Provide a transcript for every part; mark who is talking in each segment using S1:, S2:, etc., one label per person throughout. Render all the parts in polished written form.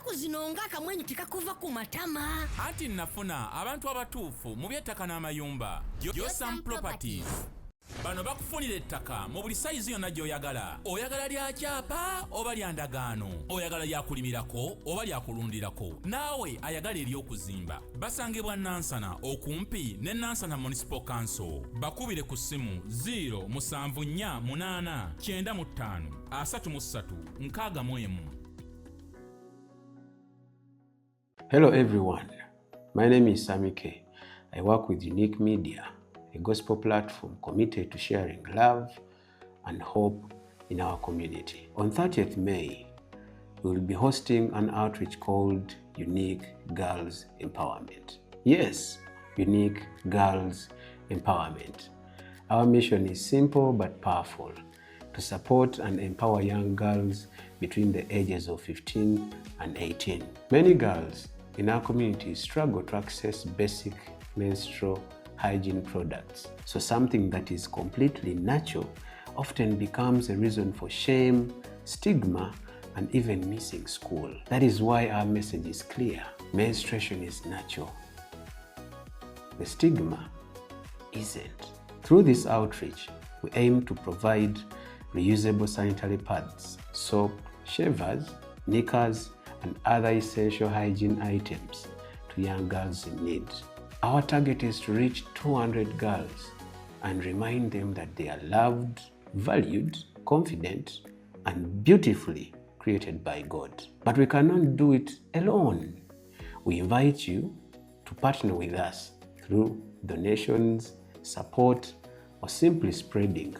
S1: Ennaku zino ng'akamwenyu tekakuva ku matama.
S2: Anti nafuna abantu abatuufu mu by'ettaka n'amayumba. Josam Properties. Bano bakufunira ettaka mu buli sayizi yonna gy'oyagala. Oyagala lya kyapa oba lya ndagaano? Oyagala lya kulimirako oba lya kulundirako? Naawe ayagala ery'okuzimba. Basangibwa Nansana okumpi ne Nansana Municipal Council. Bakubire ku ssimu 0748 95 33 61.
S3: Hello everyone, my name is Sammy K. I work with Unique Media, a gospel platform committed to sharing love and hope in our community. On 30th May, we will be hosting an outreach called Unique Girls Empowerment. Yes, Unique Girls Empowerment. Our mission is simple but powerful: to support and empower young girls between the ages of 15 and 18. Many girls in our community struggle to access basic menstrual hygiene products. So something that is completely natural often becomes a reason for shame, stigma, and even missing school. That is why our message is clear. Menstruation is natural. The stigma isn't. Through this outreach, we aim to provide reusable sanitary pads, soap, shavers, knickers, and other essential hygiene items to young girls in need. Our target is to reach 200 girls and remind them that they are loved, valued, confident, and beautifully created by God. But we cannot do it alone. We invite you to partner with us through donations, support, or simply spreading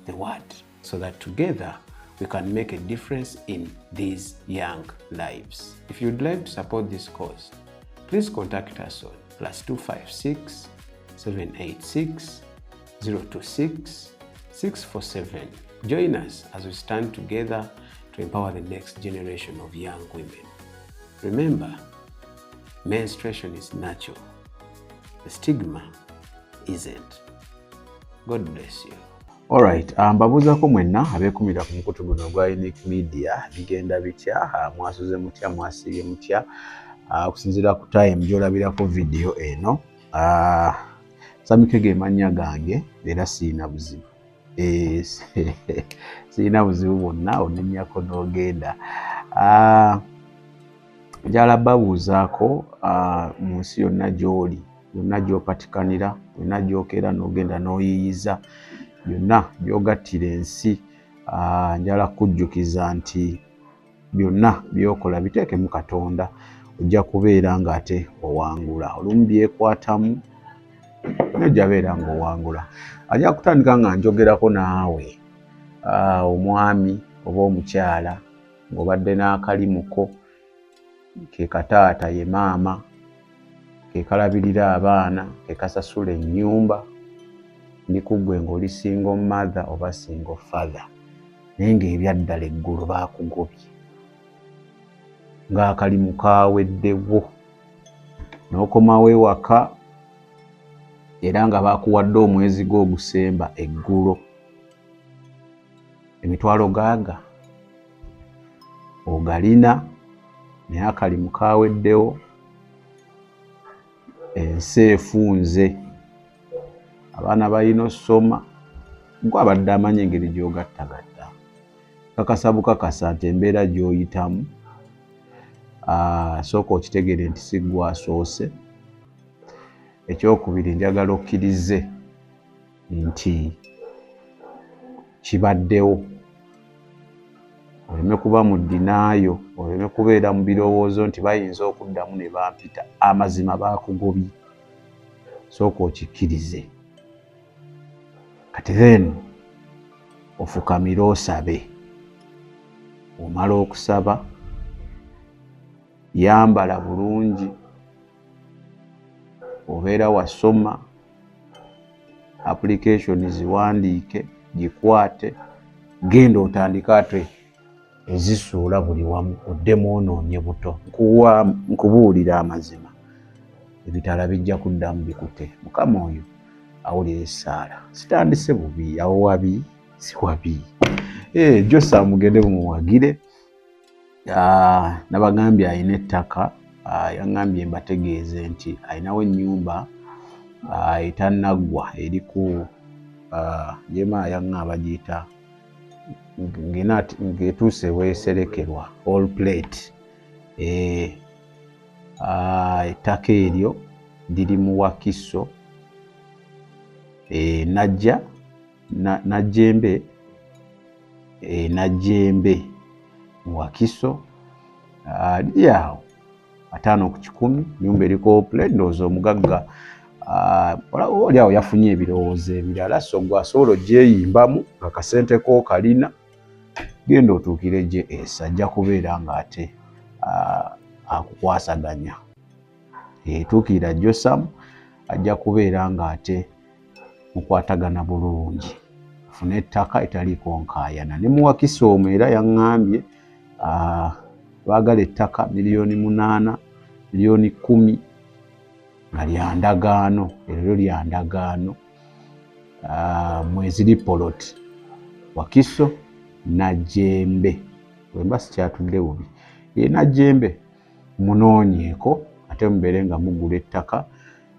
S3: the word so that together we can make a difference in these young lives. If you'd like to support this cause, please contact us on +256 786 026 647. Join us as we stand together to empower the next generation of young women. Remember, menstruation is natural. The stigma isn't. God bless you.
S4: Alright, mbabuuzaako mwenna abeekumira ku mukutu guno ogwa Unique Media, bigenda bitya? Mwasuze mutya? Mwasiibye mutya? Okusinziira ku time gy'olabirako vidiyo eno. Sammy K ge mannya gange era siina buzibu. Siina buzibu bwonna, onennyako n'ogenda. Njagala babuuzaako mu nsi yonna gy'oli, yonna gy'opatikanira, yonna gy'okeera n'ogenda n'oyiiyiza, byonna by'ogattira ensi, njagala kukujjukiza nti byonna by'okola biteekemu Katonda, ojja kubeera ng'ate owangula. Olumu byekwatamu naye ojja beera ng'owangula. Ajja kutandika nga njogerako naawe omwami oba omukyala ng'obadde n'akalimuko ke kataata ye maama ke kalabirira abaana, ke kasasula ennyumba, ndi ku ggwe ng'oli single mother oba single father, naye ng'ebyaddala eggulo baakugobye ng'akalimu kaaweddewo, n'okomawo ewaka era nga baakuwadde omwezi gwo ogusemba eggulo, emitwalo gaaga ogalina naye akalimu kaaweddewo, ensi efunze, abaana balina ossoma, gwe abadde amanyi engeri gy'ogattagatta. Kakasa bukakasa nti embeera gy'oyitamu, sooka okitegeere nti si ggwe asoose. Ekyokubiri, njagala okkirize nti kibaddewo, oleme kuba mu denial, oleme kubeera mu birowoozo nti bayinza okuddamu ne bampita. Amazima baakugobye, sooka okikkirize. Kati then ofukamire osabe. Omala okusaba, yambala bulungi, obeera wasoma, application ziwandiike, gikwate, genda otandike ate ezisuula buli wamu, oddemu onoonye buto. Nkubuulira amazima, ebitaala bijja kuddamu bikute. Mukama oyo awulira essaala. Sitandise bubi, awo wabi si wabi. Josa mugende mumuwagire. Nabagambye alina ettaka, yaŋŋambye mbategeeze nti alinawo ennyumba etannaggwa eri ku jema, yaŋŋamba bagiyita ng'etuuse weeserekerwa all plate. Ettaka eryo liri mu Wakiso, Najja Najjembe, Najjembe mu Wakiso, liri awo 50 ku 100, nyumba eriko plate. Ndowooza omugagga oli awo yafunye ebirowoozo ebirala, so gwe asobola ogyeyimbamu nga kasente ko kalina, genda otuukire gye esa, ajja kubeera ng'ate akukwasaganya. Tuukirira Josamu, ajja kubeera ng'ate mukwatagana bulungi, ofune ettaka etaliiko nkaayana. Ne muwakisa omwo era yaŋŋambye baagala ettaka miliyoni 8, miliyoni 10, nga lya ndagaano, eryo lya ndagaano, mweziri poloti, Wakiso Najjembe, wemba sikyatudde bubi, ye Najjembe. Munoonyeeko ate mubeere nga mugula ettaka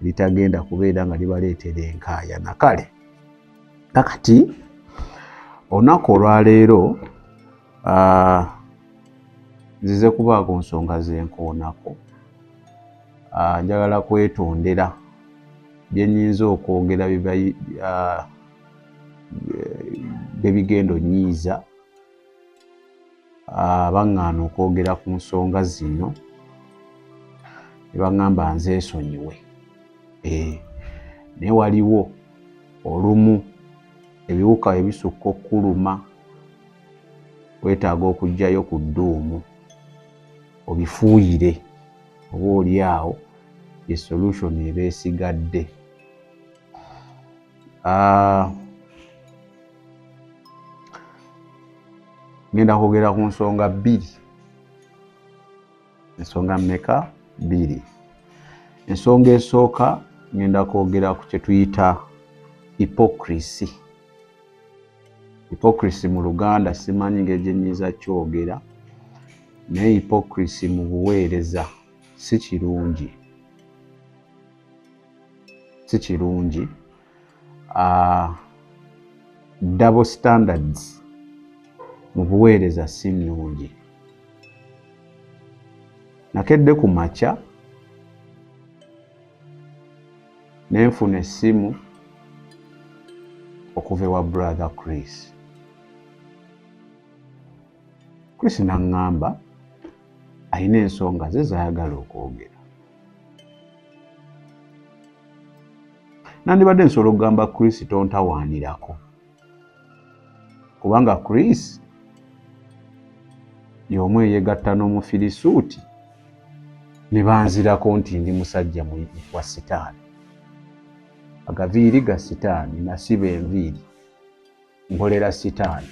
S4: litagenda kubeera nga libaleetera enkaayana. Kale kakati olunaku olwaleero nzize kubaako nsonga zenkoonako. Njagala kwetondera bye nnyinza okwogera bye bigenda onnyiiza. Baŋŋaana okwogera ku nsonga zino ne baŋŋamba nzeesonyiwe, naye waliwo olumu ebiwuka ebisukka okkuluma, weetaaga okuggyayo ku dduumu obifuuyire, oba oli awo ye solution eba esigadde. Ngenda kwogera ku nsonga bbiri. Ensonga mmeka? Bbiri. Ensonga esooka, ngenda kwogera ku kye tuyita hypocrisy. Hypocrisy mu Luganda simanyi ngeri gye nnyinza kyogera, naye hypocrisy mu buweereza si kirungi, si kirungi. Double standards mu buweereza si nnungi. Nakedde ku makya ne nfuna essimu okuva ewa Brother Chris. Chris n'aŋŋamba alina ensonga ze z'ayagala okwogera. Nandibadde nsobola okugamba Chris tontawaanirako, kubanga Chris y'omu eyeegatta n'omufirisuuti ne banzirako nti ndi musajja wa sitaani, agaviiri ga sitaani, nasiba enviiri nkolera sitaani.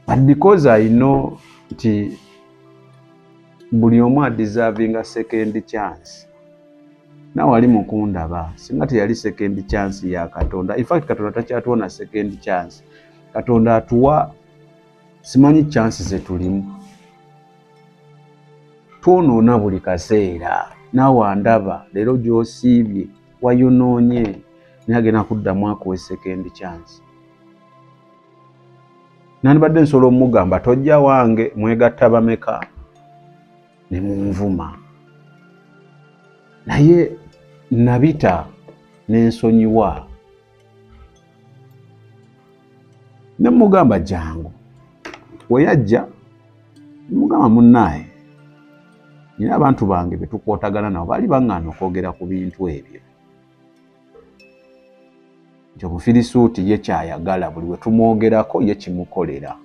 S4: But because I know nti buli omu adeservinga second chance, nawe ali mukundaba singa teyali second chance ya Katonda. In fact, Katonda takyatuwa na second chance, Katonda atuwa simanyi chance zetulimu. Twonoona buli kaseera. Naawe andaba leero gy'osiibye wayonoonye, naye agenda kuddamu akuwe second chance. Nandibadde nsobola omugamba tojja wange, mwegatta bameka ne munvuma, naye nabita n'ensonyiwa ne mugamba jangu. We yajja mugamba, munnaaye, nina abantu bange betukwatagana nabo, baali baŋŋaana okwogera ku bintu ebyo, nti omufirisuuti ye kyayagala buli we tumwogerako ye kimukolera.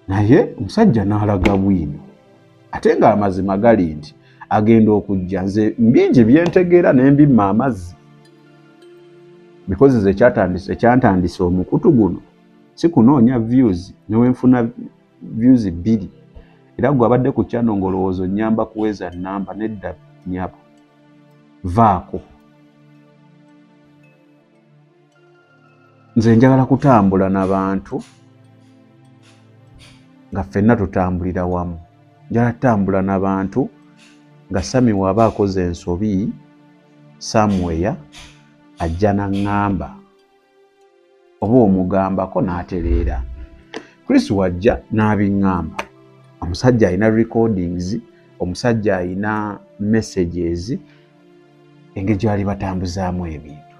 S4: Naye omusajja n'alaga bwino, ate ng'amazima gali nti agenda okujja nze bingi byentegeera ne mbimma amazzi, because nze ekyantandise omukutu guno si kunoonya views. Newenfuna views bbiri, era gwe abadde ku channel ng'olowooza onnyamba kuweza namba, nedda nnyabo, vaako. Nze njagala kutambula n'abantu nga ffenna tutambulira wamu. Njagala tutambula n'abantu nga Sami w'aba akoze ensobi somewhere ajja n'aŋŋamba oba omugambako n'atereera. Chris wajja n'abiŋŋamba. Omusajja alina recordings, omusajja alina messages, engeri gy'ali batambuzaamu ebintu.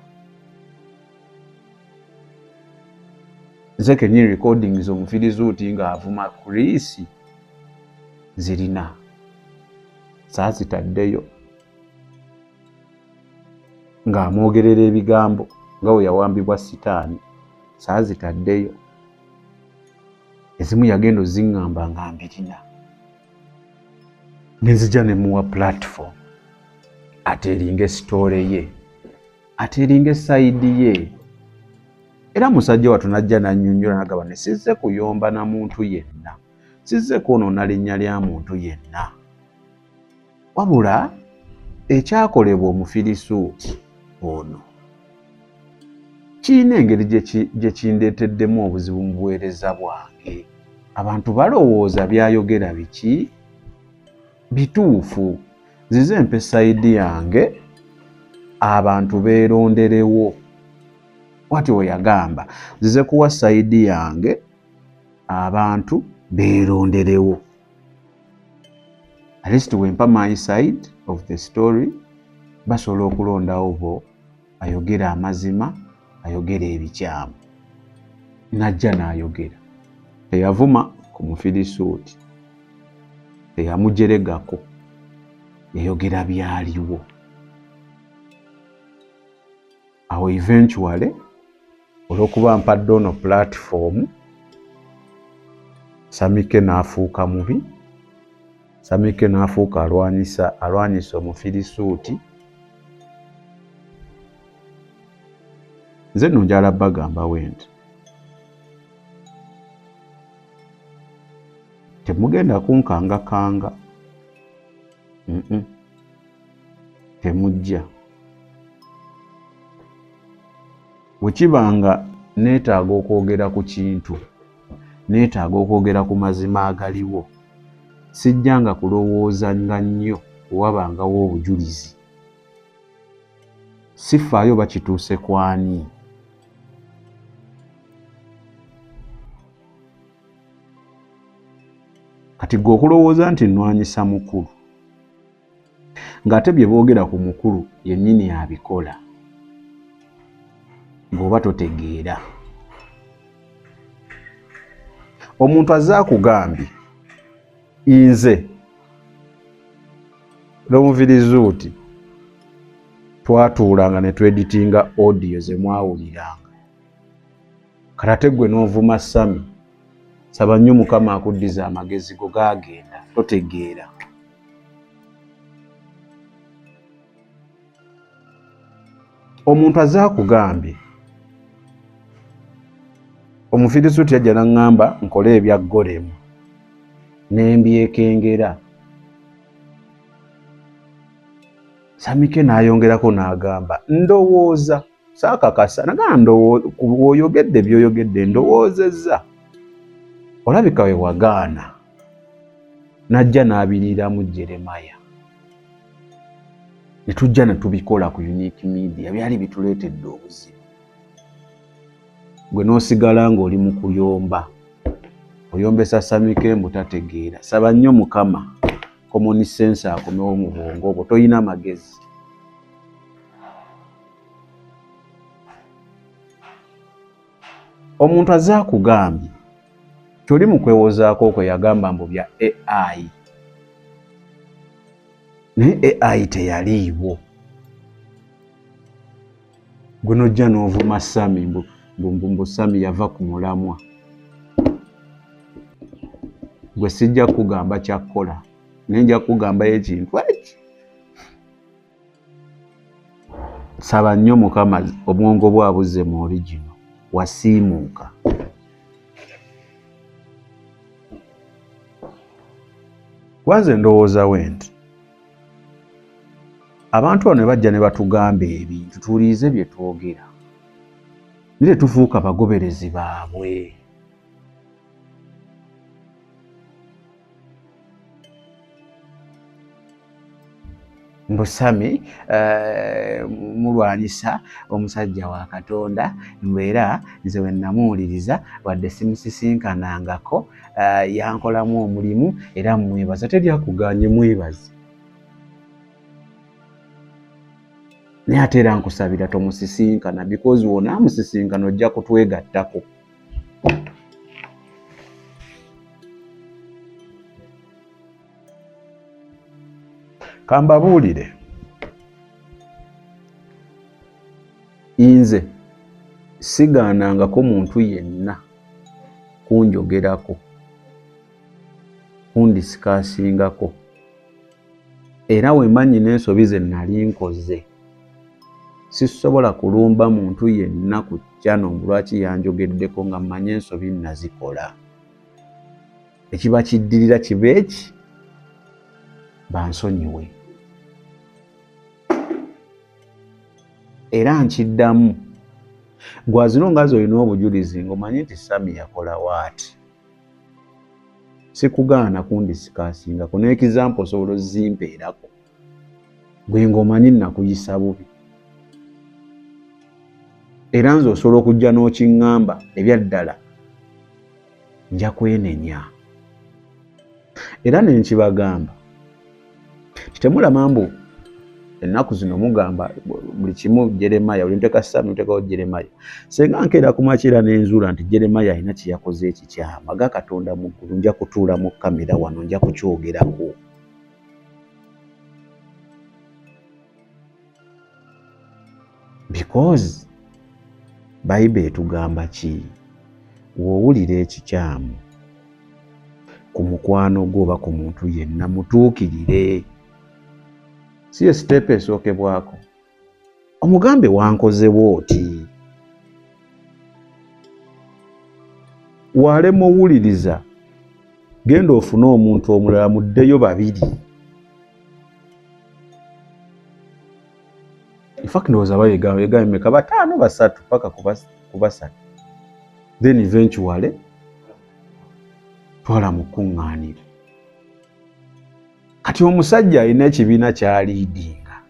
S4: Nze kennyini recordings omufirizuuti ng'avuma Chris zirina, saazitaddeyo, ng'amwogerera ebigambo nga bwe yawambibwa sitaani, saazitaddeyo. Ezimu yagenda oziŋŋamba nga mbirina, ne nzija ne muwa platform ate eringa esitoole ye, ate eringa esayidi ye. Era musajja wattu n'ajja n'annyonnyola n'agamba ne sizze kuyomba na muntu yenna, sizze kwonoona linnya lya muntu yenna, wabula ekyakolebwa omufirisuuti ono kirina engeri gye kindeeteddemu obuzibu mu buweereza bwange. Abantu balowooza by'ayogera biki bituufu. Nzize mpa esayidi yange abantu beeronderewo. Bw'atyo bwe yagamba, nzize kuwa sayidi yange abantu beeronderewo. At least wempa my side of the story, basobola okulondawo bo ayogera amazima, ayogera ebikyamu. N'ajja n'ayogera. Teyavuma ku mufirisuuti, teyamujeregako, yayogera byaliwo. Awo eventually olw'okuba mpadde ono platform, Samike n'afuuka mubi, Samike n'afuuka alwanyisa omufirisuuti. Nze nno njagala bagamba we nti temugenda kunkangakanga, temujja. Bwe kiba nga neetaaga okwogera ku kintu, neetaaga okwogera ku mazima agaliwo, sijjanga kulowooza nga nnyo wabangawo obujulizi. Sifaayo bakituuse kwani. Kati gwe okulowooza nti nnwanyisa mukulu, ng'ate bye boogera ku mukulu yennyini abikola, ng'oba totegeera. Omuntu azze akugambye nze n'omufirizuuti twatuulanga ne tweditinga audio ze mwawuliranga. Kati ate ggwe n'ovuma Sami, saba nnyo Mukama akuddize amagezi go gaagenda, totegeera. Omuntu azze akugambye omufirisuuti yajja n'aŋŋamba nkole ebya golemu, ne mbyekengera. Samike n'ayongerako n'agamba ndowooza, saakakasa, nagamba bw'oyogedde by'oyogedde ndowoozezza, olabika we wagaana. N'ajja n'abiriiramu Jeremiah, ne tujja ne tubikola ku Unique Media, byali bituleetedde obuzibu. Gwe n'osigala ng'oli mu kuyomba, oyombesa Samike mbu tategeera. Saba nnyo Mukama common sense akomewo mu bwongo bwo, toyina magezi. Omuntu azze akugambye ky'oli mu kwewozaako okwo yagamba mbu bya AI, naye AI teyaliiwo. Gwe n'ojja n'ovuma Sami mbu Sami yava ku mulamwa. Gwe sijja kugamba kyakkola, naye nja kugambayo ekintu eki. Saba nnyo Mukama obwongo bwo abuzze mu original, wasiimuuka. Kwanze ndowooza we nti abantu bano ne bajja ne batugamba ebintu, tuwulirize bye twogera, naye tetufuuka bagoberezi baabwe. Mbu Sammy mulwanyisa omusajja wa Katonda, mbu era nze we namuwuliriza wadde simusisinkanangako, yankolamu omulimu era mwebaza. Teryakuganye mwebaze, naye ate era nkusabira tomusisinkana, because wonaamusisinkana ojja kutwegattako. Kambabuulire, nze sigaanangako muntu yenna kunjogerako, kundisikaasingako, era we mmanyi n'ensobi ze nali nkoze sisobola kulumba muntu yenna ku channel lwaki yanjogeddeko nga mmanyi ensobi nazikola. Ekiba kiddirira kiba eki bansonyiwe. Era nkiddamu, gwazino ngazi olina obujulizi ng'omanyi nti Sammy yakola waati, sikugaana kundisikaasingako n'example osobola ozimpeerako, gwe ng'omanyi nakuyisa bubi, era nze osobola okujja n'okiŋŋamba ebyaddala nja kwenenya. Era ne nkibagamba temulaba mbu ennaku zino mugamba buli kimu Jeremiah, buli nteeka Sammy nteekawo Jeremiah. Senga nkeera ku makya era ne nzuula nti Jeremiah alina kye yakoze ekikyamu, aga Katonda mu ggulu nja kutuula mu kamera wano nja kukyogerako. Because Bayibuli etugamba ki? W'owulira ekikyamu ku mukwano gwo oba ku muntu yenna mutuukirire. Si ye step esookebwako, omugambe wankoze bw'oti. Walema owuliriza, genda ofune omuntu omulala muddeyo babiri. In fact ndowooza bayegayo meka 5 3 paka ku 3, then eventually twala mu kuŋŋaaniro. Kati omusajja alina ekibiina kyaliidinga,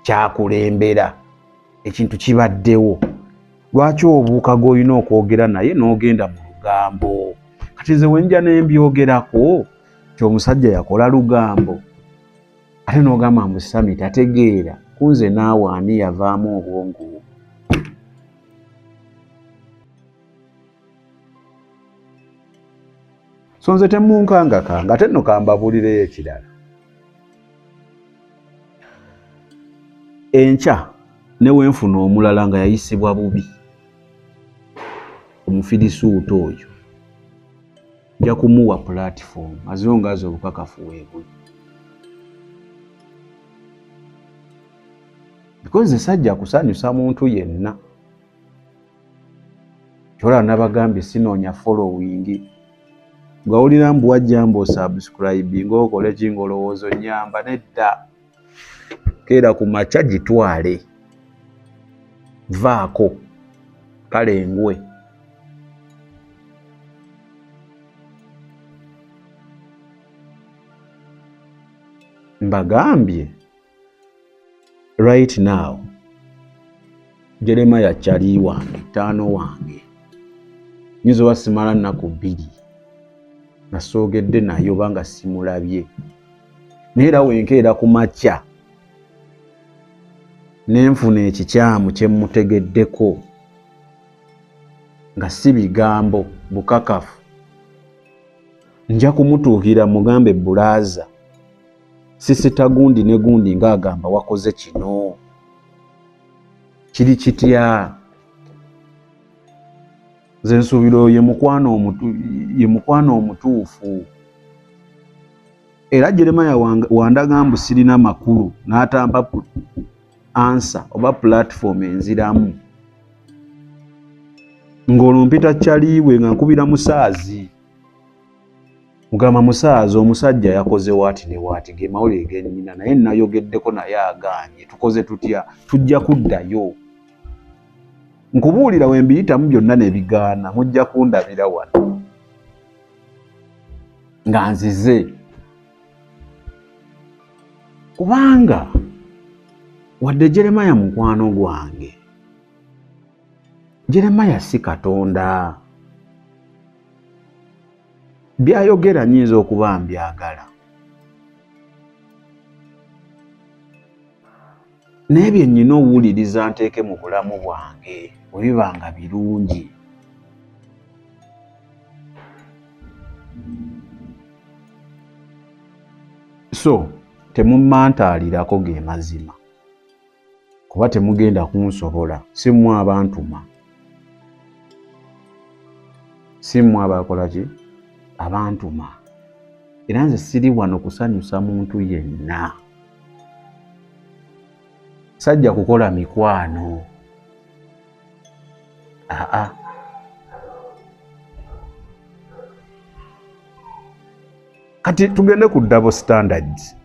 S4: kyakulembera, ekintu kibaddewo, lwaki obuuka g'olina okwogera naye n'ogenda mu lugambo? Kati nze wenja nembyogerako ti omusajja yakola lugambo, ate n'ogamba mbu Sammy tategeera. Kunze naawe ani yavaamu obwongo? So nze temunkangakanga. Ate nno kambabuulireyo ekirala, enkya ne wenfuna omulala nga yayisibwa bubi omufirisuuta oyo, nja kumuwa platform as long as obukakafu weebuli, because sajja kusanyusa muntu yenna. Kyola nabagambye sinoonya following. Ngawulira mbu wajja mbu osubscribe ng'okole ki ng'olowooza onnyamba, nedda. Keera ku makya gitwale, vaako kale ngwe. Mbagambye right now Jeremiah kyali wange, ttaano wange, nyinza oba simala nnaku 2 nasoogedde naye oba nga simulabye, naye era wenkeera ku makya nenfuna ekikyamu kye mmutegeddeko nga si bigambo bukakafu, nja kumutuukira mugambe brother sister gundi ne gundi ng'agamba wakoze kino, kiri kitya? Nze nsuubira oyo ye mukwano omutuufu. Era Jeremiah wandaga mbu sirina makulu n'atampa answer oba platform enziramu, ng'olwo mpita kyaliiwe nga nkubira musaazi, mugamba musaazi omusajja yakoze waati ne waati, ge mawulire ge nnina, naye nayogeddeko naye agaanye, tukoze tutya? Tujja kuddayo nkubuulira we mbiyitamu byonna ne bigaana, mujja kundabira wano nga nzize, kubanga Wadde Jeremiah mukwano gwange, Jeremiah si Katonda. Byayogera nnyinza okuba mbyagala, naye bye nnina owuliriza nteeke mu bulamu bwange bwe biba nga birungi. So temummantaalirako ge mazima, kuba temugenda kunsobola. Si mmwe abantuma, si mmwe abakola ki abantuma. Era nze siri wano kusanyusa muntu yenna. Sajja kukola mikwano. Aa, kati tugende ku double standards.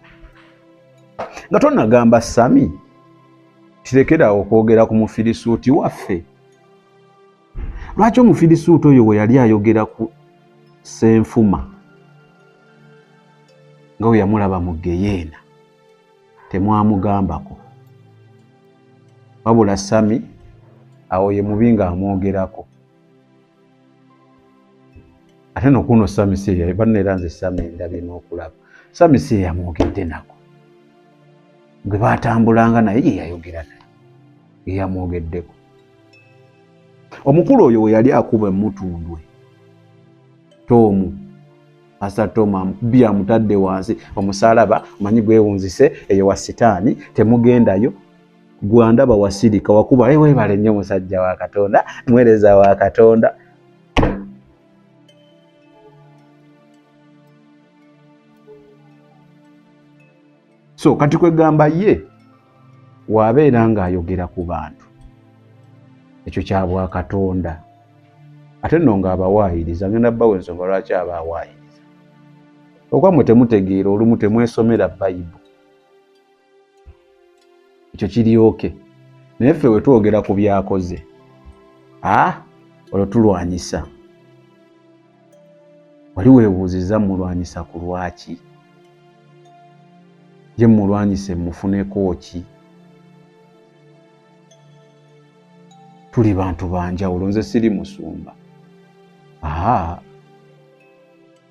S4: Nga tonnagamba Sami tirekera okwogera ku mufirisuuti waffe. Lwaki omufirisuuti oyo we yali ayogera ku Senfuma nga we yamulaba mu Geyeena temwamugambako, wabula Sami awo ye mubi ng'amwogerako. Ate no kuno Sami si banne, era nze Sami ndabye n'okulaba Sami si yamwogedde nako, gwe baatambulanga naye ye yayogera naye, ye yamwogeddeko. Omukulu oyo we yali akuba emutundwe Tomu, Pastor Tomu amukubye amutadde wansi, omusalaba omanyi gwewunzise eyo wa sitaani, temugendayo. Gwandaba wasirika wakuba weebale nnyo musajja wa Katonda, muweereza wa Katonda. So kati kwegamba ye wabeera ng'ayogera ku bantu, ekyo kya bwa Katonda. Ate nno ng'abawaayiriza, ngenda bbawa ensonga lwaki abawaayiriza. Okwammwe temutegeera, olumu temwesomera Bayibuli, ekyo kiryoke. Naye ffe we twogera ku byakoze, olwo tulwanyisa. Wali weebuuzizza mulwanyisa ku lwaki? Ye mulwanyise mufuneko ki? Tuli bantu banjawulo, nze siri musumba.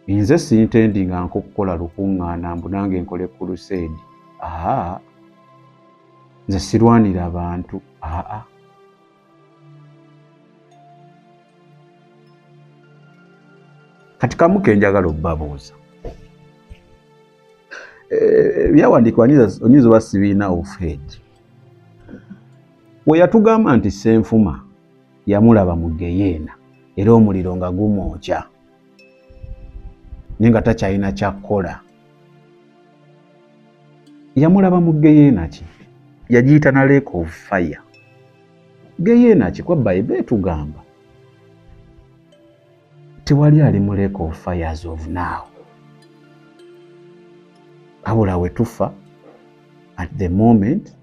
S4: Nze sintendi nga nkukukola lukuŋŋaana mbu nange nkole crusade. Nze sirwanira bantu. Kati kamu ke njagala obbabuuza. Ebyawandiikibwa oyinza oba sibiina ofeed. We yatugamba nti Senfuma yamulaba mu Geyeena era omuliro nga gumwokya naye nga takyalina kyakkola. Yamulaba mu Geyeena ki? Yagiyita na lake of fire. Geyeena ki? Kwa Bayibuli etugamba tewali ali mu lake of fire as of now. Wabula we tufa at the moment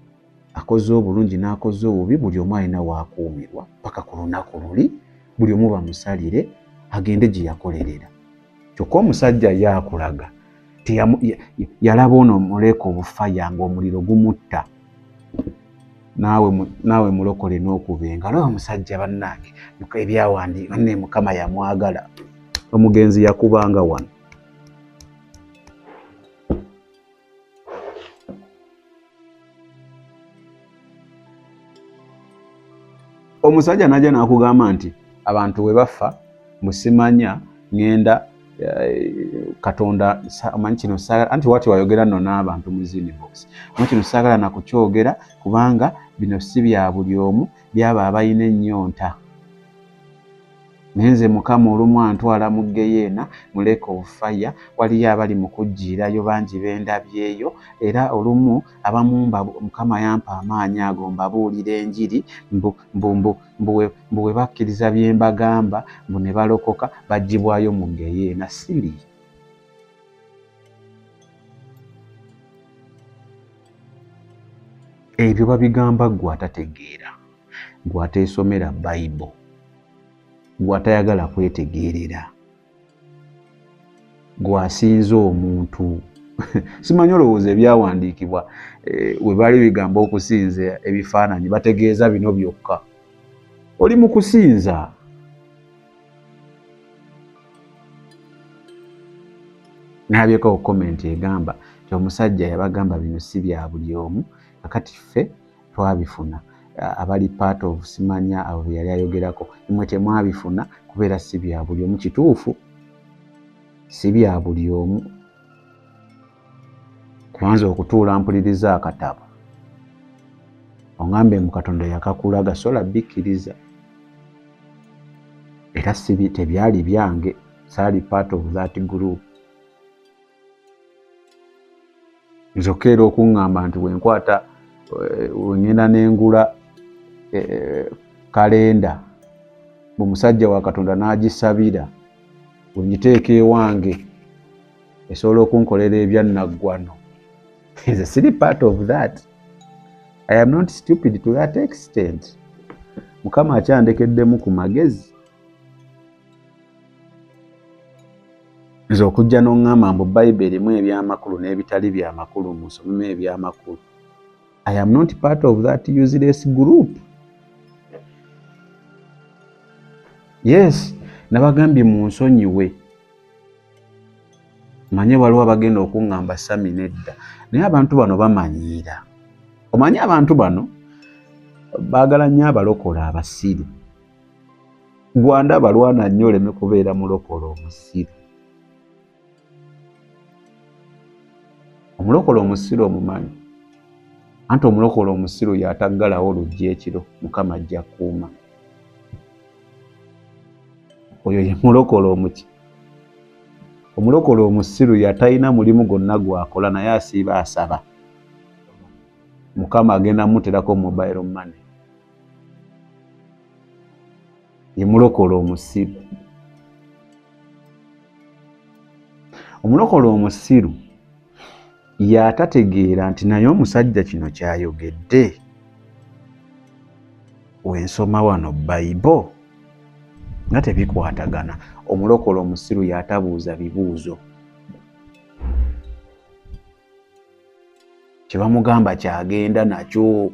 S4: akoze obulungi n'akoze obubi, buli omu alina waakuumirwa paka ku lunaku luli buli omu bamusalire agende gye yakolerera. Kyokka omusajja ye akulaga yalaba ono muleka obufaya ng'omuliro gumutta, naawe mulokole n'okuba engalo. Omusajja bannange ebyawandiikibwa banne Mukama yamwagala. Omugenzi yakubanga wano. Omusajja najja n'akugamba nti abantu we bafa musimanya ngenda Katonda omanyi kino saagala, anti wati wayogera nno n'abantu mu inbox, omanyi kino saagala nakukyogera kubanga bino si bya buli omu, byaba abalina ennyonta. Naye nze Mukama olumu antwala mu Geyeena mu lake of fire, waliyo abali mu kujjiirayo bangi bendabyeyo, era olumu abamu Mukama yampa amaanyi ago mbabuulira enjiri mbu bwe bakkiriza bye mbagamba mbu ne balokoka baggyibwayo mu Geyeena. Siri ebyo babigamba ggwe atategeera, ggwe ateesomera Bayibuli, ggwe atayagala kwetegeerera, ggwe asinza omuntu. Simanyi olowooza ebyawandiikibwa we baali bigamba okusinza ebifaananyi bategeeza bino byokka. Oli mu kusinza. Nabyeko comment egamba nti omusajja yabagamba bino si bya buli omu, kakati ffe twabifuna abali part of simanya abo be yali ayogerako, mmwe temwabifuna kubeera si bya buli omu. Kituufu, si bya buli omu. Kwanza okutuula mpuliriza akatabo oŋambe mu Katonda yakakulaga sola bikkiriza, era si tebyali byange, saali part of that group. Nzokka era okuŋŋamba nti bwe nkwata wengenda n'engula kalenda omusajja wa Katonda n'agisabira, bwe ngiteeka ewange esobola okunkolera ebyannaggwano. Nze siri part of that. I am not stupid to that extent. Mukama akyandekeddemu ku magezi. Nze okujja n'oŋŋamba mbu Bayibuli erimu ebyamakulu n'ebitali byamakulu, musomemu ebyamakulu, I am not part of that useless group. Yes, nabagambye munsonyiwe, manye waliwo abagenda okuŋŋamba Sami nedda, naye abantu bano bamanyiira. Omanyi abantu bano baagala nnyo abalokole abasiru. Gwanda balwana nnyo oleme kubeera mulokole omusiru. Omulokole omusiru omumanyi? Anti omulokole omusiru yataggalawo luggi ekiro, Mukama ajja kuuma. Oyo ye mulokole omuki. Omulokole omusiru yatalina mulimu gwonna gwakola, naye asiiba asaba Mukama agenda muterako mobile money. Ye mulokole omusiru. Omulokole omusiru yatategeera nti naye omusajja kino kyayogedde, wensoma wano Bayibo nga tebikwatagana. Omulokole omusiru yatabuuza bibuuzo, kyebamugamba kyagenda nakyo.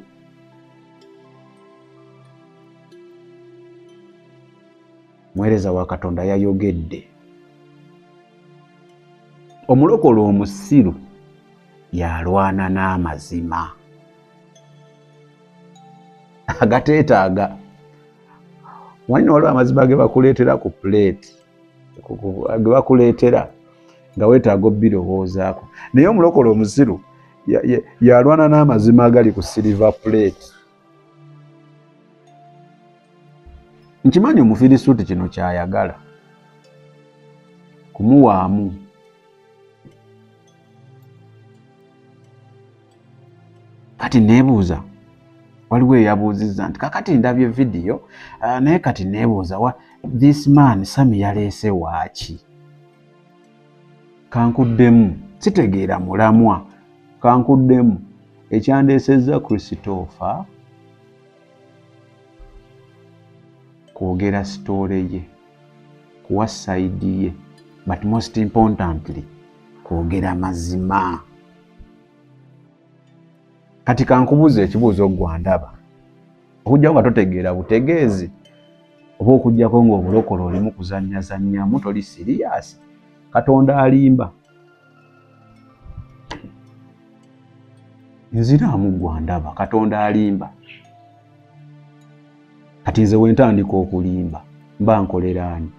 S4: Muweereza wa Katonda yayogedde. Omulokole omusiru yalwana n'amazima agateetaaga. Wanyina waliwo amazima ge bakuleetera ku plate, ge bakuleetera nga weetaaga obbirowoozaako, naye omulokole omusiru yalwana n'amazima agali ku silver plate. Nkimanyi omufirisuuti kino kyayagala kumuwaamu. Kati neebuuza, waliwo eyabuuzizza nti kakati ndabye vidiyo, naye kati neebuuza wa this man Sami yaleese waaki? Kankuddemu, sitegeera mulamwa. Kankuddemu, ekyandeesezza Christopher kwogera story ye, kuwa side ye, but most importantly kwogera mazima. Kati kankubuuza ekibuuzo gwandaba, okujjako nga totegeera butegeezi oba okujjako ng'obulokole olimu kuzannyazannyamu, toli serious, Katonda alimba? Nziraamu, gwandaba, Katonda alimba? Kati nze wentandika okulimba mba nkolera ani?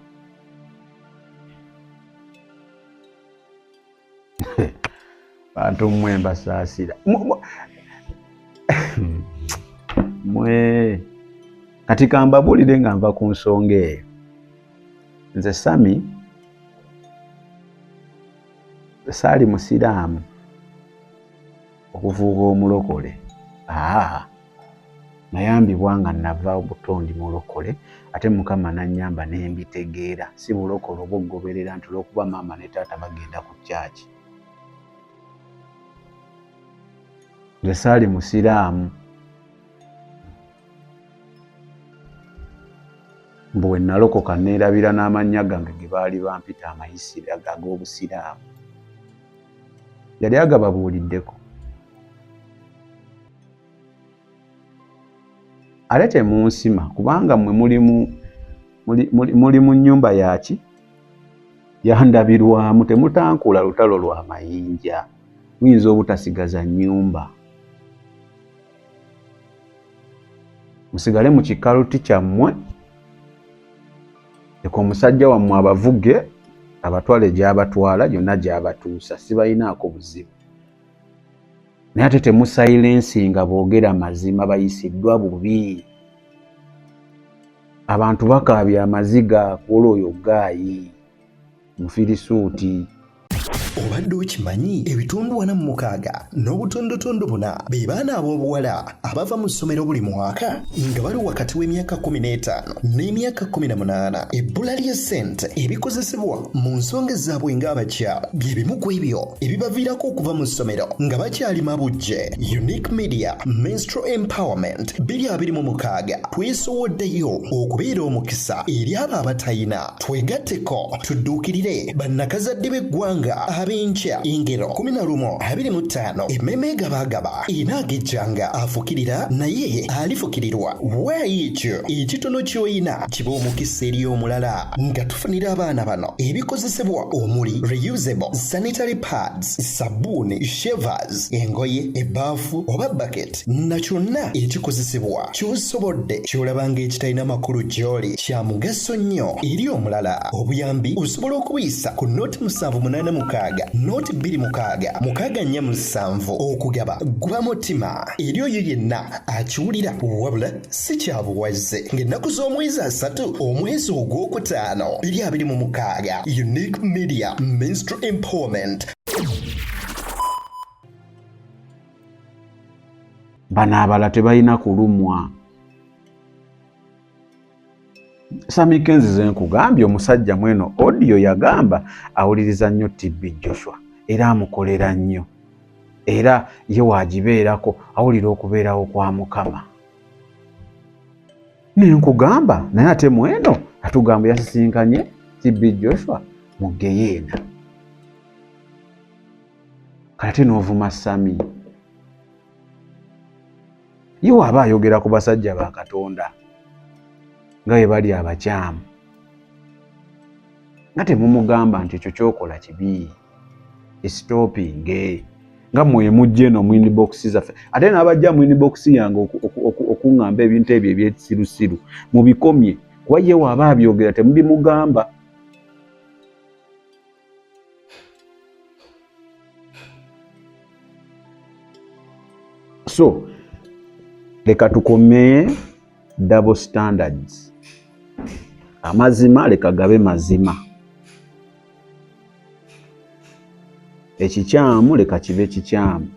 S4: Bantu mmwe mbasaasira mwe. Kati kambabuulire nga nva ku nsonga eyo. Nze Sami saali musiraamu okufuuka omulokole. Aa, nayambibwa nga nava buto ndi mulokole, ate Mukama nannyamba nembitegeera. Si bulokole oba okugoberera nti olwokuba maama ne taata bagenda ku kyaki. Nze saali musiraamu mbu we nalokoka neerabira n'amannya gange ge baali bampita amayisira ag'obusiraamu. Yali agababuuliddeko. Ate temunsima kubanga mmwe muli mu nnyumba yaki yandabirwamu, temutankula lutalo lwa mayinja, muyinza obutasigaza nnyumba. Musigale mu kikaluti kyammwe, leka omusajja wammwe abavuge abatwale gy'abatwala gyonna gy'abatuusa, sibalinaako buzibu. Naye ate temusilensinga boogera mazima, bayisiddwa bubi. Abantu bakaabya amaziga ku olw'oyo gaayi mufirisuuti.
S5: Obadde okimanyi ebitundu 46 n'obutundutundu 4 be baana ab'obuwala abava mu ssomero buli mwaka nga bali wakati w'emyaka 15 n'emyaka 18. Ebbula lya ssente ebikozesebwa mu nsonga zaabwe ng'abakyala bye bimu ku ebyo ebibaviirako okuva mu ssomero nga bakyali mabujje. Unique Media Menstrual Empowerment 2026 twesowoddeyo okubeera omukisa eri abo abatayina. Twegatteko tudduukirire bannakazadde b'eggwanga ab'enkya. Engero 11:25 emmeeme egabagaba enaagejjanga afukirira naye alifukirirwa. Waayo ekyo ekitono ky'oyina kiba omukisa eri omulala nga tufunira abaana bano ebikozesebwa omuli reusable sanitary pads, sabbuuni, shavers, engoye, ebbaafu oba bucket na kyonna ekikozesebwa ky'osobodde ky'olaba ng'ekitalina makulu gy'oli kya mugaso nnyo eri omulala. Obuyambi osobola okubuyisa ku 0786 026 647. Okugaba guba mutima eri oyo yenna akiwulira, wabula si kya buwaze. Ng'ennaku z'omwezi 3 omwezi ogwokutaano 2026. Unique Media Menstrual Empowerment.
S4: Bano abala tebalina kulumwa. Sammy Kenzi ze nkugambye omusajja mweno audio yagamba awuliriza nnyo TB Joshua era amukolera nnyo, era ye waagibeerako awulira okubeerawo kwa Mukama. Nenkugamba naye ate mweno atugamba yasisinkanye TB Joshua mu Geyeena. Kale ate n'ovuma Sammy. Ye waaba ayogera ku basajja ba Katonda nga bwe bali abakyamu, nga temumugamba nti ekyo ky'okola kibi, esitopinge nga mmwe mujja eno mu inbox zaffe. Ate n'abajja mu inbox yange okuŋŋamba ebintu ebyo ebyekisirusiru mubikomye, kuba ye waaba abyogera temubimugamba. So leka tukome double standards. Amazima leka gabe mazima, ekikyamu leka kibe kikyamu.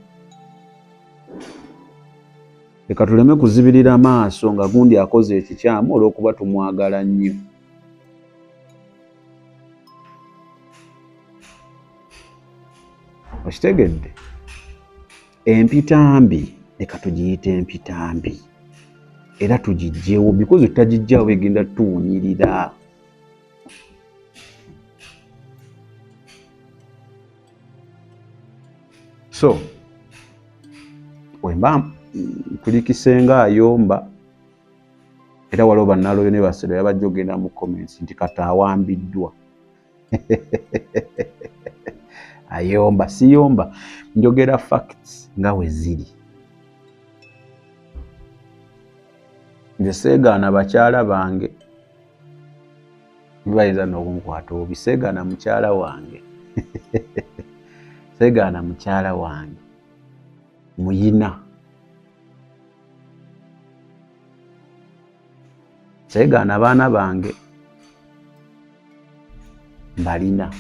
S4: Leka tuleme kuzibirira maaso nga gundi akoze ekikyamu olw'okuba tumwagala nnyo. Okitegedde? Empitambi leka tugiyite empitambi era tugiggyewo, because tutagijjawo egenda tuwunyirira. So wemba nkulikisenga ayomba, era waliwo bannaloyo ne basero yabajja ogenda mu comments nti kata awambiddwa. Ayomba siyomba, njogera facts nga we ziri. Nze seegaana bakyala bange, bayinza n'okunkwata obubi. Seegaana mukyala wange, seegaana mukyala wange muyina, seegaana baana bange mbalina.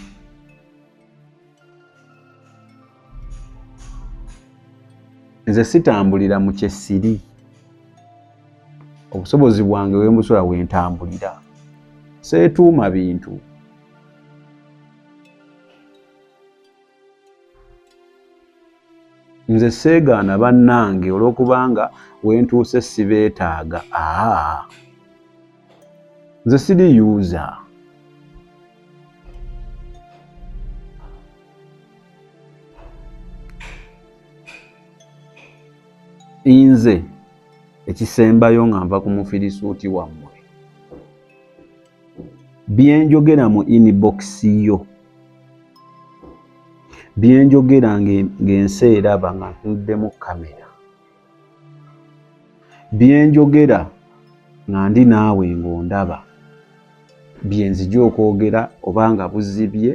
S4: Nze sitambulira mu kyesiri, obusobozi bwange wembusobola wentambulira, seetuuma bintu. Nze seegaana bannange olw'okubanga wentuuse sibeetaaga. Nze siri user. Nze ekisembayo nga nva ku mufirisuuti wammwe, byenjogera mu inbox yo, byenjogera ng'ensi eraba nga ntunuddemu kamera, byenjogera nga ndi naawe ng'ondaba, byenzija okwogera obanga buzibye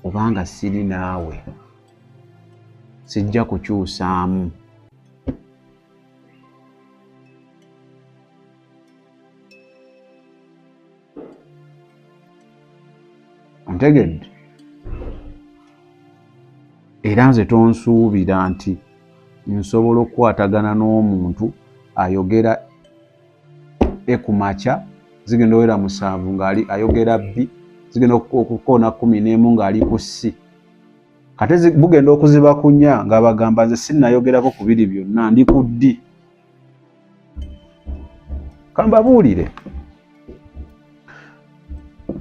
S4: obanga siri naawe, sijja kukyusaamu. Ontegedde? Era nze tonsuubira nti nsobola okukwatagana n'omuntu ayogera E ku makya, zigenda owera 7 ng'ali ayogera B, zigenda okukoona 11 ng'ali ku C. Kate bugenda okuziba ku 4 ng'abagamba nze sinnayogerako ku biri byonna, ndi ku D. Kambabuulire,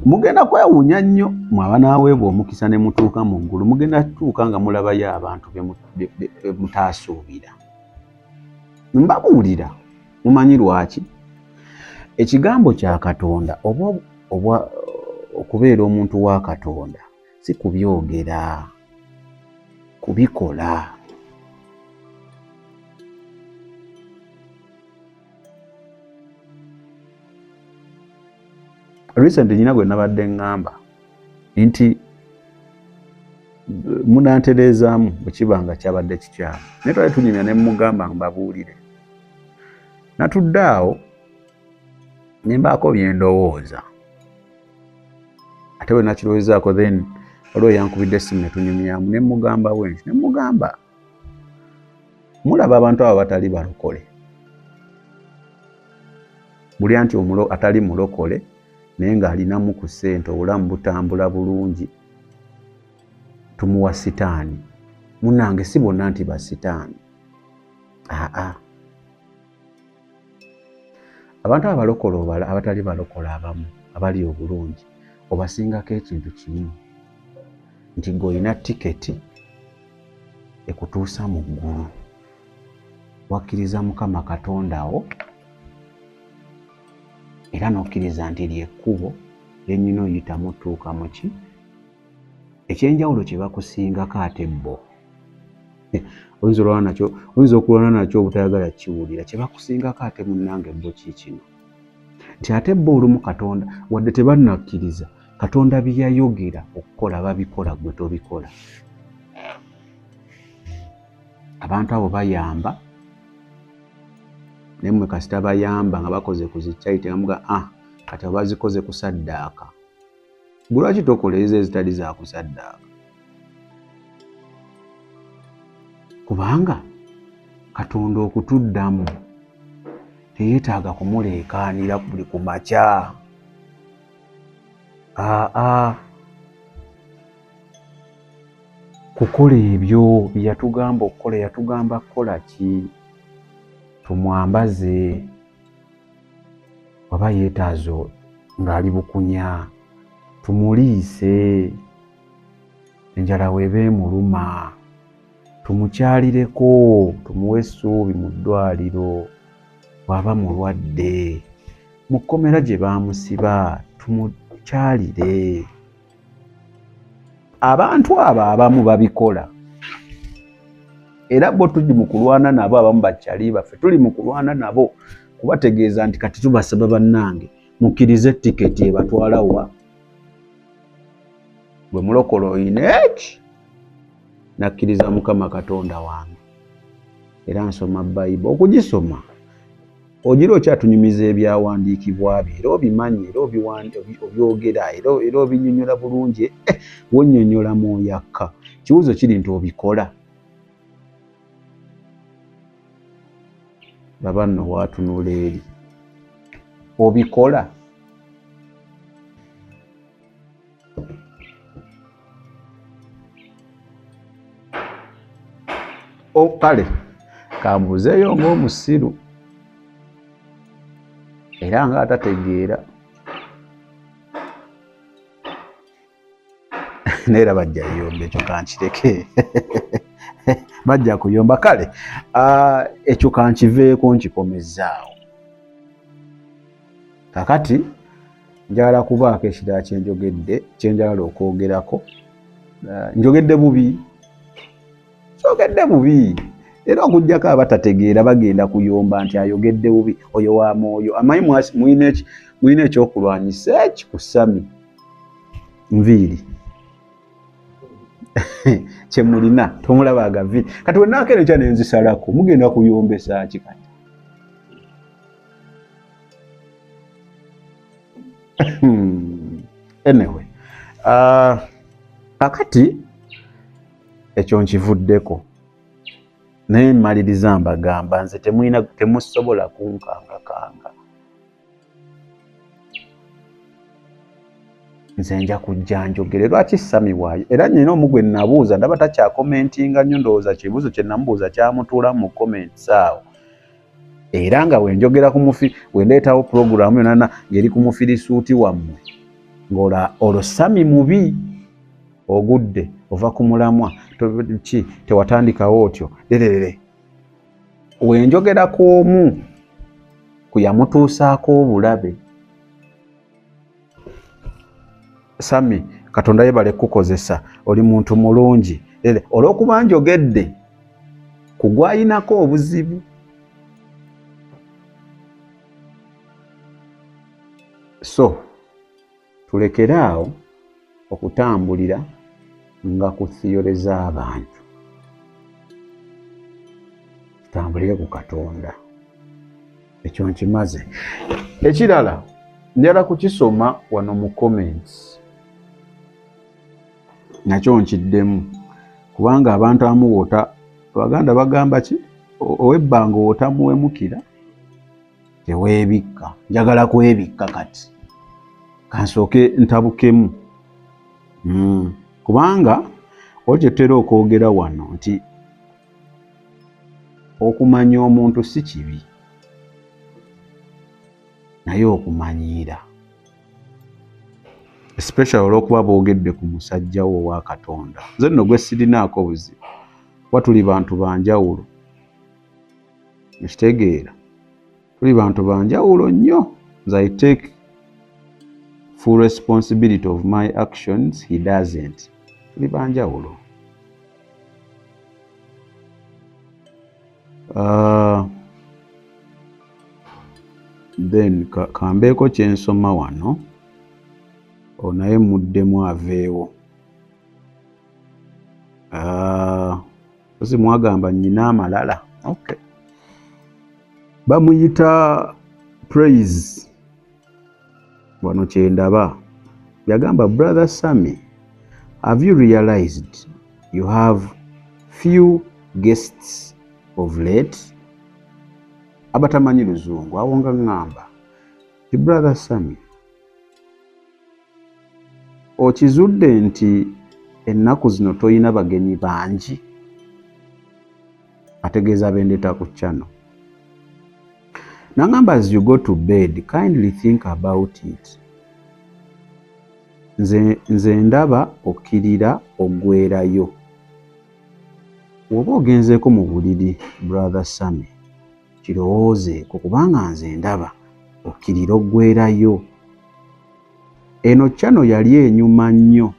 S4: mugenda kwewuunya nnyo mwe abanaaweebwa omukisa ne mutuuka mu ggulu, mugenda kutuuka nga mulabayo abantu be mutaasuubira. Mbabuulira, mumanyi lwaki? Ekigambo kya Katonda oba okubeera omuntu wa Katonda si kubyogera, kubikola. Recently nyina gwe nabadde ŋŋamba nti munantereezaamu bwe kiba nga kyabadde kikyamu, naye twali tunyumya ne mmugamba mbabuulire. Natudde awo ne mbaako bye ndowooza, ate bwe nakirowoozaako then waliwo eyankubidde essimu ne tunyumyamu ne mmugamba bwe nti, ne mmugamba mulaba abantu abo batali balokole, buli anti atali mulokole naye ng'alinamu ku ssente, obulamu butambula bulungi, tumuwa sitaani. Munnange si bonna nti ba sitaani, aa abantu abalokole abatali balokole abamu abali obulungi obasingako ekintu kimu, nti gwe olina tiketi ekutuusa mu ggulu, wakkiriza Mukama Katonda wo era n'okkiriza nti lyekkubo lyennyini oyitamu otuuka mu ki ekyenjawulo kye bakusingako. Ate bo oyinza okulwana nakyo obutayagala kiwulira, kye bakusingako ate munnange bo kiikino, nti ate bo olumu Katonda wadde tebannakkiriza, Katonda bye yayogera okukola babikola, ggwe tobikola. Abantu abo bayamba, naye mmwe kasita bayamba nga bakoze ku zi charity nga muga kati abo bazikoze kusaddaaka. Gwe lwaki tokola ezo ezitali za kusaddaaka? Kubanga Katonda okutuddamu teyeetaaga kumuleekaanira buli ku makya. Aa kukola ebyo bye yatugamba okukola, yatugamba kukola ki? Tumwambaze waba yeetaaze ng'ali bukunya, tumuliise enjala weeba emuluma, tumukyalireko, tumuwe essuubi mu ddwaliro bw'aba mulwadde, mu kkomera gye baamusiba tumukyalire. Abantu abo abamu babikola, era bo tuli mu kulwana nabo, abamu bakyali baffe tuli mu kulwana nabo kubategeeza nti kati tubasaba bannange mukkirize tiketi ebatwala wa. Bwe mulokola oyina eki, nakkiriza Mukama Katonda wange era nsoma Bayibuli. Okugisoma ogira okyatunyumiza ebyawandiikibwa bye, era obimanyi, era obyogera, era obinyonyola bulungi, wonnyonnyola mwoyo akka. Kibuuzo kiri nti obikola? Laba nno waatunula eri, obikola? Kale kambuuzeeyo ng'omusiru era ng'atategeera, naye era bajja yomba ekyo kankireke. Bajja kuyomba. Kale ekyo kankiveeko nkikomezaawo. Kakati njagala kubaako ekirala kyenjogedde, kyenjagala okwogerako. Njogedde bubi, kyogedde bubi, era okuggyako abatategeera bagenda kuyomba nti ayogedde bubi, oyo wa mwoyo. Amanyi mulina ekyokulwanyisa eki ku Sami nviiri kyemulina, tomulaba agaviiri. Kati wenaako eno kya nenzisalako, mugenda kuyombesa ki kati? Anyway, kakati ekyo nkivuddeko, naye mmaliriza mbagamba nze temusobola kunkangakanga. Nze nja kujja njogere lwaki Sami waayo. Era nnyina omu gwe nabuuza ndaba takyakomentinga nnyo, ndowooza kibuuzo kye namubuuza kyamutuula mu comments awo. Era nga bwe njogera ku mufi, bwe ndeetawo pulogulaamu yonna ng'eri ku mufirisuuti wammwe, ng'olwo Sami mubi ogudde ova ku mulamwa ki tewatandikawo otyo lererere. We njogera ku omu ku yamutuusaako obulabe, Sami Katonda yebale kukukozesa, oli muntu mulungi, olw'okuba njogedde ku gw'ayinako obuzibu. So tulekere awo okutambulira nga ku theory z'abantu, tutambulire ku Katonda. Ekyo nkimaze. Ekirala njala kukisoma wano mu comments, nakyo nkiddemu, kubanga abantu abamu wota, Abaganda bagamba ki, ow'ebbanga otamuwemukira teweebikka. Njagala kwebikka kati kansooke ntabukemu, kubanga oli kyetutera okwogera wano nti okumanya omuntu si kibi, naye okumanyiira, especially olw'okuba boogedde ku musajja wo owa Katonda. Nze nno gwe sirinaako buzibu, kuba tuli bantu banjawulo, ekitegeera tuli bantu banjawulo nnyo. Nze I take full responsibility of my actions, he doesn't. Tuli banjawulo. Then kambeeko kyensoma wano, onaye muddemu aveewo. Ozi mwagamba nnyina amalala. Okay. Bamuyita Praise. Wano kyendaba. Yagamba, brother Sammy, have you realized you have few guests of late? Abatamanyi luzungu awo nga ŋŋamba ti brother Sammy, okizudde nti ennaku zino toyina bagenyi bangi? Ategeeza bendeeta ku channel. Nangamba, as you go to bed, kindly think about it. Nze ndaba okkirira oggwerayo. Bw'oba ogenzeeko mu buliri, brother Sammy, kirowoozeeko, kubanga nze ndaba okkirira oggwerayo. Eno channel yali enyuma nnyo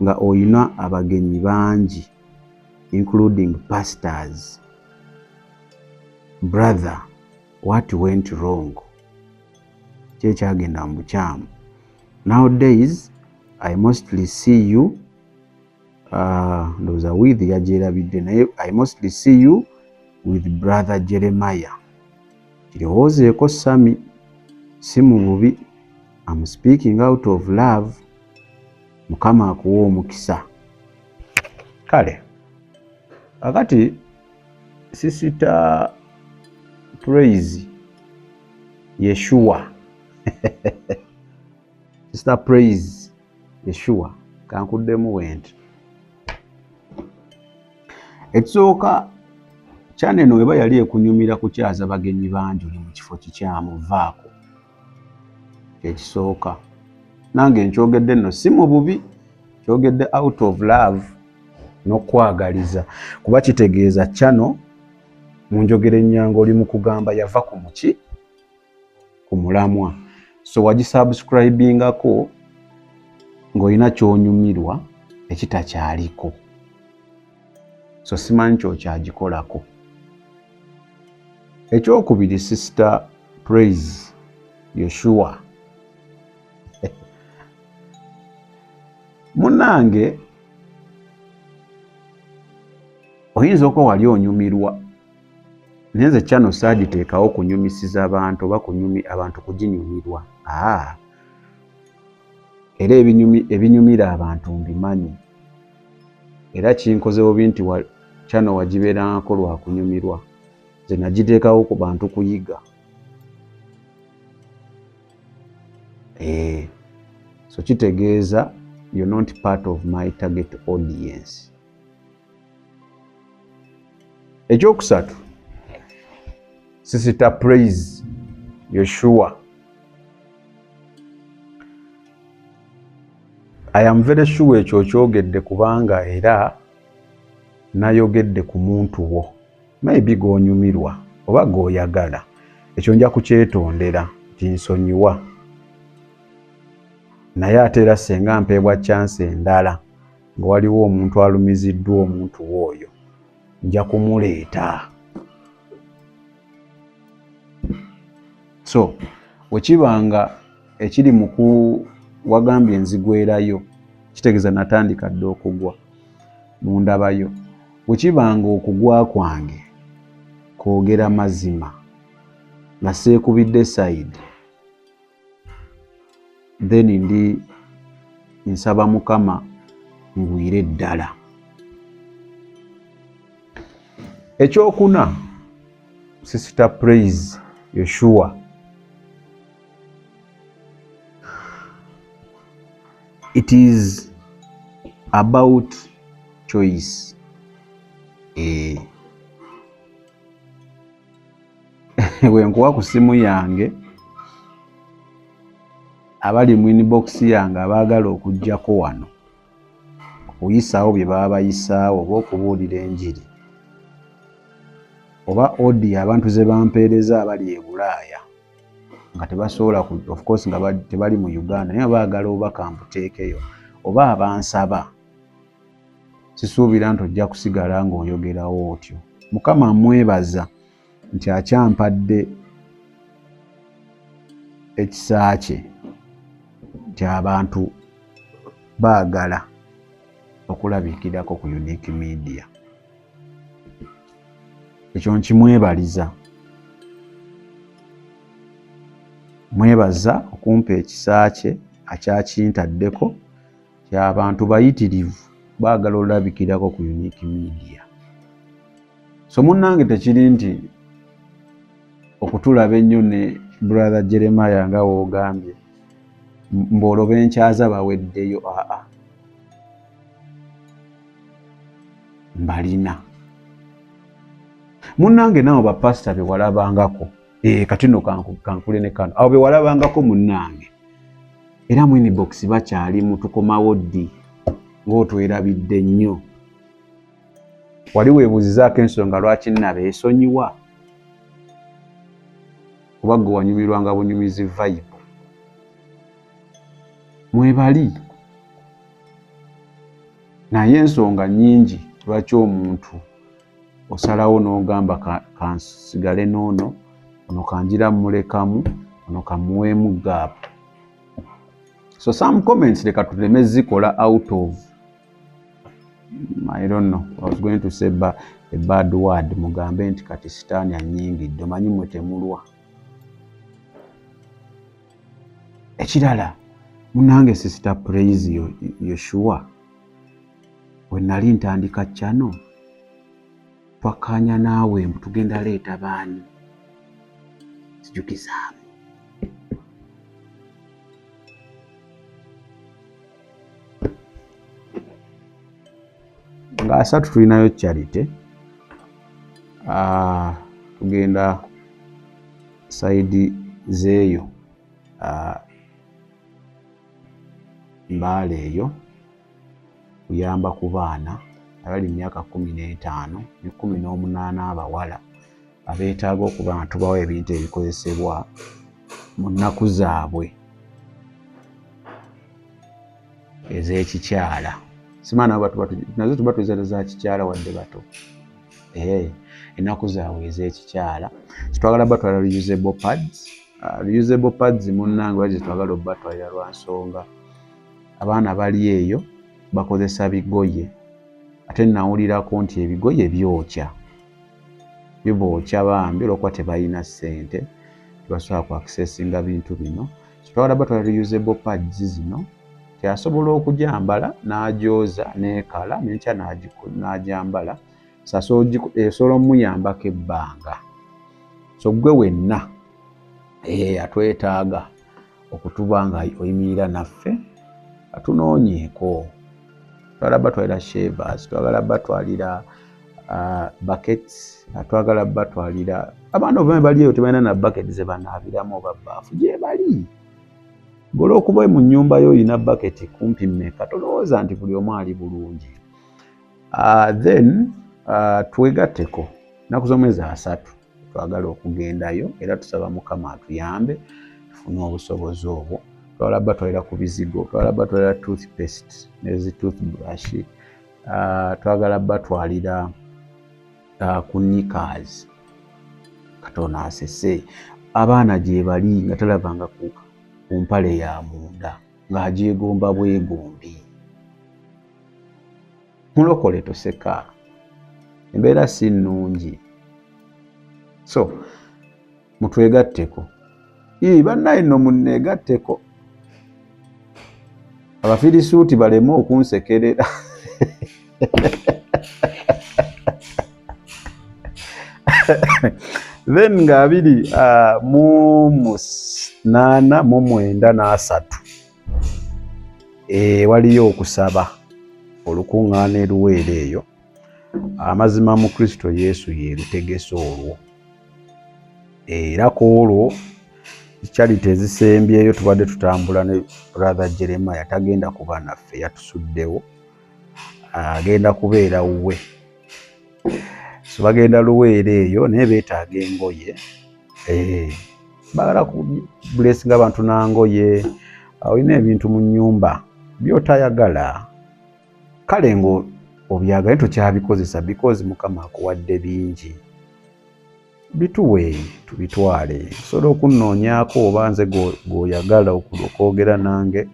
S4: nga oyina abagenyi bangi, including pastors. Brother, what went wrong? Ki ekyagenda mu bukyamu? Nowadays I mostly see you, ndowooza with yagyerabidde, naye I mostly see you with brother Jeremiah. Kirowoozeeko Sammy, si mu bubi, I'm speaking out of love. Mukama akuwa omukisa. Kale kakati Sister Praise Yeshua, Sister Praise Yeshua, kankuddemu bwenti. Ekisooka, channel eno eba yali ekunyumira kukyaza bagenyi bangi, oli mu kifo kikyamu, vaako. Ekisooka nange nkyogedde nno si mu bubi, kyogedde out of love. n'okwagaliza, kuba kitegeeza channel mu njogera ennyangu oli mu kugamba yava ku muki ku mulamwa. So wagisubscribingako ng'olina ky'onyumirwa ekitakyaliko, so simanyi kyokyagikolako. Ekyokubiri, Sister Praise Yoshua, munnange oyinza okuba wali onyumirwa, naye nze channel saagiteekawo kunyumisiza abantu oba abantu kuginyumirwa. Era ebinyumira abantu mbimanyi, era kinkoze bubi nti channel wagibeerangako lwa kunyumirwa, nze nagiteekawo ku bantu kuyiga. So kitegeeza you're not part of my target audience. Ekyokusatu, Sister Praise Yoshua, I am very sure ekyo kyogedde kubanga era nayogedde ku muntu wo, maybe g'onyumirwa oba g'oyagala, ekyo nja kukyetondera nti nsonyiwa. Naye ate era senga mpeebwa chance endala nga waliwo omuntu alumiziddwa omuntu w'oyo, nja kumuleeta. So wekibanga ekiri mu wagambye nzigwerayo, kitegeeza natandika dda okugwa mu ndabayo. Wekibanga okugwa kwange kwogera mazima nga seekubidde side, then ndi nsaba Mukama ngwire ddala. Ekyokuna, Sister Praise Yoshua, it is about choice. Bwe nkuwa ku simu yange, abali mu inbox yange abaagala okuggyako wano okuyisaawo bye baba bayisaawo, oba okubuulira enjiri, oba audio abantu ze bampeereza abali e Bulaaya nga tebasobola, of course nga tebali mu Uganda, naye baagala obubaka mbuteekeyo, oba abansaba, sisuubira nti ojja kusigala ng'oyogerawo otyo. Mukama mwebaza nti akyampadde ekisa kye nti abantu baagala okulabikirako ku Unique Media. Ekyo nkimwebaliza, mwebaza okumpa ekisa kye akyakintaddeko ky'abantu bayitirivu baagala olabikirako ku Unique Media. So munnange, tekiri nti okutulaba ennyo ne Brother Jeremiah nga woogambye mbu benkyaza baweddeyo, aa, mbalina munnange. Nabo bapasita be walabangako, kati nno kankule ne kano, abo be walabangako munnange era mu inbox bakyalimu. Tukomawo ddi ng'otwerabidde nnyo? Wali weebuuzizaako ensonga lwaki nnabeesonyiwa? Kuba gwe wanyumirwanga bunyumizi vibe. Mwebali, naye ensonga nnyingi lwaki omuntu osalawo n'ogamba kansigale n'ono, ono kanjira mmulekamu, ono kamuweemu gap. So some comments leka tuleme zikola out of, I don't know, I was going to say a bad word, mugambe nti kati sitaani annyingidde. Omanyi mwe temulwa. Ekirala munange, Sister Praise Yoshua, we nali ntandika channel twakkaanya naawe mbu tugenda leeta baani, sijukizaamu. Nga 30 tulinayo charity, tugenda side zeeyo, Mbaale eyo, kuyamba ku baana. abali mu myaka 15 ne 18 abawala abeetaaga okuba nga tubawa ebintu ebikozesebwa mu nnaku zaabwe ez'ekikyala. Simanyi nabo nazo tuba tuzala za kikyala wadde bato. Ennaku zaabwe ez'ekikyala. Twagala batwala reusable pads. Reusable pads munnange lwaki twagala obatwalira? Lwa nsonga abaana bali eyo bakozesa bigoye, ate nawulirako nti ebigoye byokya, bibookya bambi, olwokuba tebalina ssente, tebasobola ku accessinga bintu bino. So twagala batwala reusable pads zino, tyasobola okugyambala n'agyoza n'ekala, n'enkya n'agyambala. So esobola omuyambako ebbanga. So gwe wenna atwetaaga okutuba nga oyimirira naffe, atunoonyeeko. Twagala batwalira shavers, twagala batwalira buckets, twagala batwalira abaana oba bali eyo tebalina na bucket ze banaabiramu oba bbaafu gye bali. Olw'okuba mu nnyumba yo olina bucket kumpi mmeka, tolowooza nti buli omu ali bulungi. Then twegatteko ennaku z'omwezi 30 twagala okugendayo, era tusaba Mukama atuyambe tufune obusobozi obwo. Twagala batwalira ku bizigo, twagala batwalira toothpaste nezi toothbrush, twagala batwalira ku knickers. Katonda asese abaana gye bali nga talabanga ku mpale ya munda, ng'agyegomba bwegombi. Mulokole toseka, embeera si nnungi. So mutwegatteko. Ii, bannaye nno munneegatteko, Abafirisuuti baleme okunsekerera. Then nga 28 mu 9 n'asatu waliyo okusaba olukuŋŋaana eruweero eyo. Amazima mu Kristo Yesu ye lutegese olwo, era ku olwo charity ezisembyeyo tubadde tutambula ne Brother Jeremiah. Tagenda kuba naffe, yatusuddewo, agenda kubeera wuwe. So bagenda Luweero eyo, naye beetaaga engoye. Bagala kublessinga abantu nangoye. Olina ebintu mu nnyumba by'otayagala, kale ngo obyagala tokyabikozesa because Mukama akuwadde bingi, bituwe tubitwale. Osobola okunoonyaako oba nze gw'oyagala okwogera nange,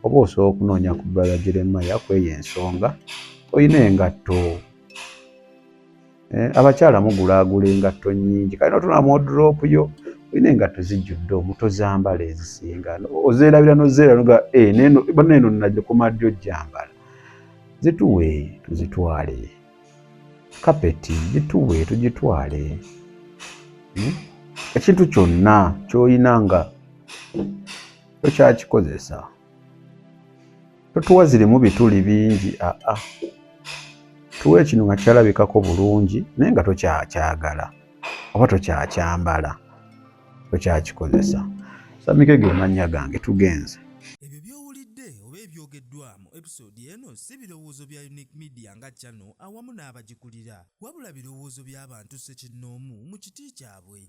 S4: oba osobola okunoonya ku Brother Jeremiah kweyo ensonga. Olina engatto, abakyala mugulaagula engatto nnyingi, kale notuna mu wardrobe yo olina engatto zijjudde omuto, zambala ezisinga ozeerabira nozeera noga bonna eno nagikoma ddi ojjambala. Zituwe tuzitwale. Kapeti gituwe tugitwale. Ekintu kyonna ky'olina nga tokyakikozesa, totuwa zirimu bituli bingi, aa, tuwe kino nga kyalabikako bulungi naye nga tokyakyagala oba tokyakyambala, tokyakikozesa. Samike ge mannya gange, tugenze.
S6: Ebyo by'owulidde oba ebyogeddwa mu episode eno si birowoozo bya Unique Media nga channel awamu n'abagikulira, wabula birowoozo by'abantu ssekinnoomu mu kiti kyabwe.